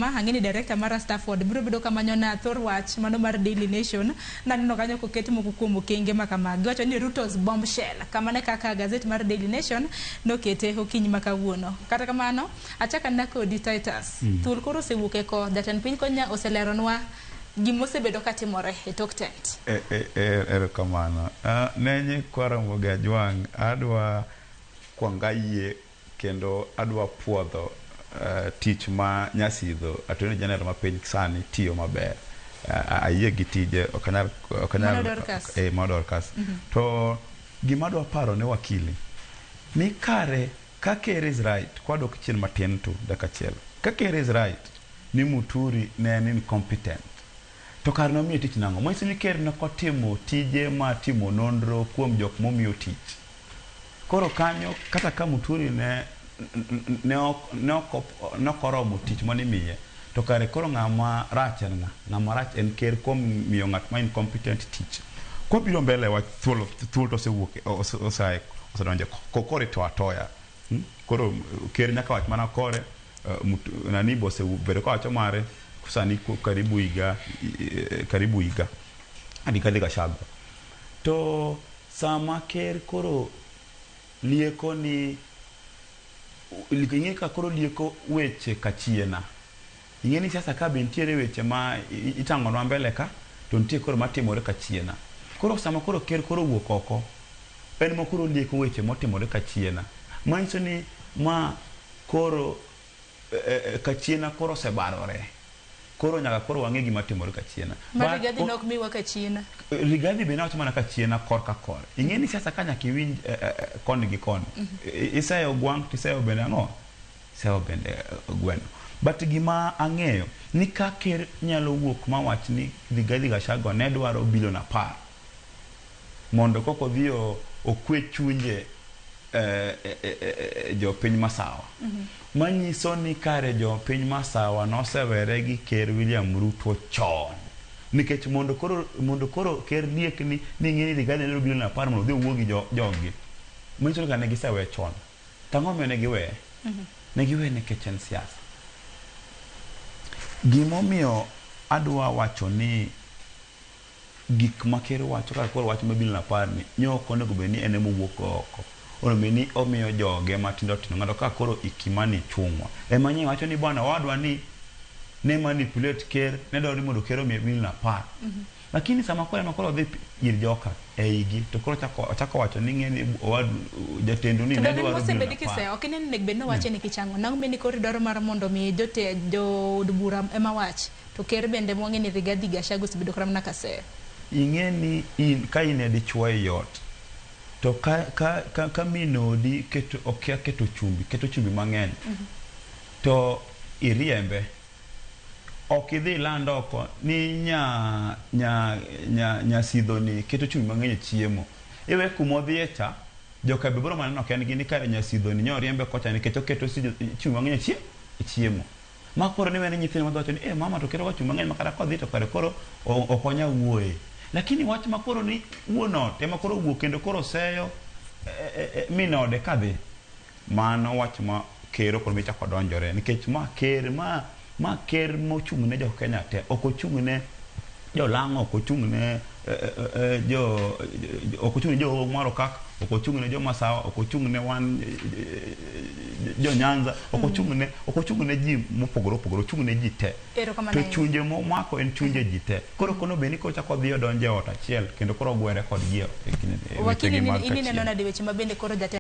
Ang'e ni director mara Stafford biro bedo kamanyona thor wach mano mar Daily Nation. Naneno kanyo koket moko kuom okenge ma kamagi. Giwacho ni Ruto's bombshell. Kamano e kaka gazet mar Daily Nation nokete okinyi ma kawuono. Kata kamano, achako anena kodi Titus. Thuol koro osewuok e ko. Jatend piny konya oseleronwa gima osebedo katimore e tok tent. Erokamano. Ne nyikwa Ramogi Ajwang', adwa kwongo ayie kendo adwa puodho tich ma Nyasidho Attorney General ma piny sani tiyo maber. Ayie gi tije, ok anyal ok anyal Mano Dorcas. Mano Dorcas. To gima adwa paro ne wakili ni kare ka ker is right, kwadok chien matin tu dakika achiel. Ka ker is right ni Muturi ne en incompetent. To kare nomiye tich nang'o? Manyiso ni ker ne ok otimo tije mar timo nonro kuom jok momiyo tich. Koro kanyo kata ka Muturi ne ne ok ne ok ne ok oromo tich mane imiye to kare koro ng'ama rach en ng'a? Ng'ama rach en ker kuom miyo ng'at ma incompetent tich. Kwabiro mbele wach thuol thuol to osewuok osae osedonjo koro itoa atoya. Koro ker nyaka wach mana kore nani be osebedo kawacho mare sani karibu higa karibu higa Rigathi Gachagua. To sama ker koro lieko ni ing'e ka koro lieko weche kachiena. Ing'e ni siasa ka be nitiere weche ma itang'onwa mbele ka to nitie koro matimore kachiena. Koro sama koro ker koro owuok oko, en ma koro olieko weche motimore kachiena. Manyiso ni ma koro kachiena koro osebarore. Koro nyaka koro wang'e gima timore kachiena. Ma Rigathi nok miwa kachiena. Rigathi be nawacho mana kachiena kor ka kore. Ing'e ni siasa ka nyaka iwinj koni gi koni. Iseyo gwang' tiseyo bende ang'o? Iseyo bende gweno. But gima ang'eyo ni ka ker nyalo wuok mawach ni Rigathi Gachagua ne dwaro bilion 10 mondo koko odhi okwe chunje jopiny Masawa. Manyiso ni kare jopiny Masawa nosewere gi ker William Ruto chon. Nikech mondo koro ker liek ni ing'e ni Rigathi ne dwaro bilion 10 mondo odhi owuo gi jog-gi. Manyiso ni kare ne gisewe chon. To ang'o momiyo ne giweye? Ne giweye nikech en siasa. Gimomiyo adwa wacho ni gik ma ker wacho kaka koro wach ma bilion 10 ni nyo ok onego bed ni en ema owuok go oko. Onego bed ni omiyo joge matindo tindo ng'ato ka koro Kimani Ichung'wa. Ema nye wacho ni bwana owadwa ni ne manipulate ker ne dwaro ni mondo ker omiye bilion 10. Lakini sama koro ema koro odhi ir joka e igi to koro ochako wacho ni ing'e ni owadu jatendu ni ne dwaro bilion mosebedi 10. Kiseyo ok ineno onego bed ni owache ni kichang'o. Nang'o bende koro idwaro mar mondo mi jote jood bura ema wach. To ker bende mwang'e ni Rigathi Gachagua osebedo kata mana kaseyo. Ing'e ni in ka in e dichuo e ot to ka min odi keto okia keto chumbi keto chumbi mang'eny to iriembe ok idhi iland oko ni nya nya nya nyasidho ni keto chumbi mang'eny e chiemo. Iwe kumodhiye cha joka be biro mana neno kendgi ni kare nyasidho ni nyoriembe kocha nikech oketo chumbi mang'eny e chiemo. Ma koro ni wene nyithindo madhi wacho ni eh mama to keto ga chumbi mang'eny ma kata kodhi to kare koro ok onya wuoye. Lakini wach ma koro ni wuon ot ema koro owuok kendo koro seyo min ode kadhi. Mano wach ma ker ok onego chako donjore nikech ma ker ma ker mochung' ne jo Kenya te ok ochung' ne jolang'o ok ochung' ne jo ok ochung' ne jo Moro kak ok ochung' ne jo Masawa ok ochung' ne wan jo Nyanza ok ochung' ne ji mopogore opogore, ochung' ne ji te. Erokamano To ahinya. chunje momako en chunje ji te. Koro ok onego bed ni koro ochako odhi odonjo e ot achiel kendo koro ogwere kodgi e Wakili wechegi mag in ineno kachiel. nade weche ma bende koro jatend